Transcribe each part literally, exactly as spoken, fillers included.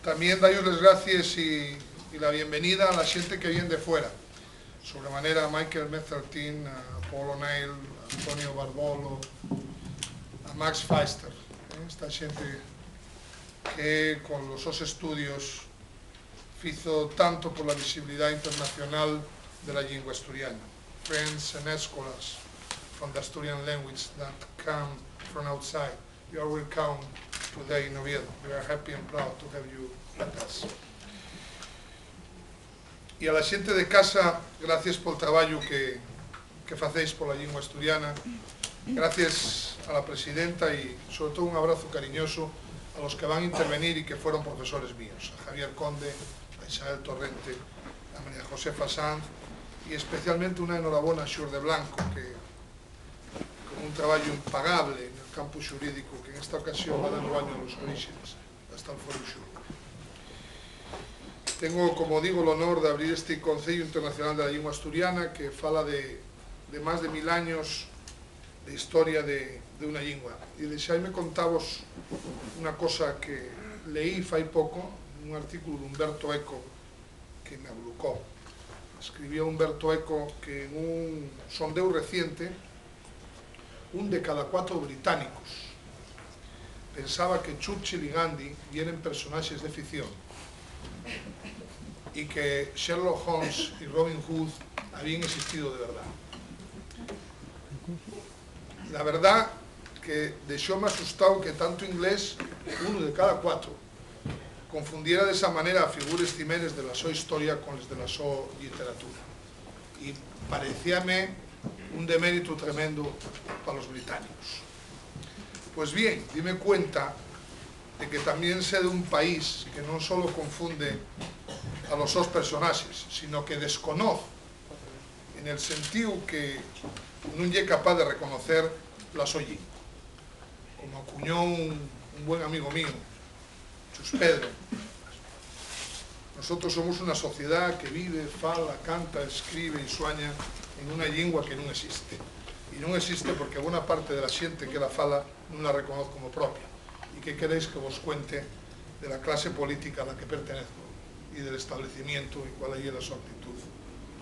Tamién da-yos les gracies y, y la bienvenida a la xente que vien de fuera, sobre manera a Michael Messertin, a Paul O'Neill, a Antonio Barbolo, a Max Feitzer, eh, esta xente que con los sos estudios fizo tanto por la visibilidá internacional de la llingua asturiana. Friends and scholars from the Asturian language that come from outside, you are welcome today in Oviedo. We are happy and proud to have you with us. Y a la xente de casa, gracies pol trabayu que, que facéis pola llingua asturiana. Gracies a la presidenta y, sobre todo, un abrazu cariñoso a los que van intervenir y que fueron profesores míos, a Javier Conde, a Isabel Torrente, a María Josefa Sanz y especialmente una enhorabona a Xur de Blanco, que, con un trabayu impagable nel campu xurídicu, que en esta ocasión va dar guaño a los oríxenes, hasta el Fueru Xuru. Tengo, como digo, l'honor d'abrir esti Conceyu Internacional de la Llingua Asturiana, que fala de, de más de mil años de historia de, de una llingua. Y dexaime contavos una cosa que leí fai poco, un artículu d'Humberto Eco que me ablucó. Escribió Humberto Eco que en un sondeu reciente, un de cada cuatro británicos pensaba que Churchill y Gandhi yeren personaxes de ficción y que Sherlock Holmes y Robin Hood habían existido de verdá. La verdá que dexóme asustao que tantu inglés, unu de cada cuatro, confundiera d'esa manera a figures cimeres de la so historia con les de la so lliteratura. Y parecíame un deméritu tremendo pa los británicos. Pues bien, dime cuenta de que tamién sé d'un país que non solo confunde a los sos personaxes, sino que desconoz, en el sentíu que nun ye capaz de reconocer la so llingua. Como acuñó un, un buen amigo mío, Chus Pedro, nosotros somos una sociedá que vive, fala, canta, escribe y suaña en una llingua que nun existe. Y nun existe porque bona parte de la xente que la fala nun la reconoz como propia. ¿Y qué queréis que vos cuente de la clase política a la que pertenezco y del establecimiento y cuál ye la so actitud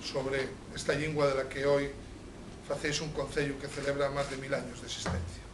sobre esta llingua de la que hoy facéis un conceyu que celebra más de mil años d'existencia?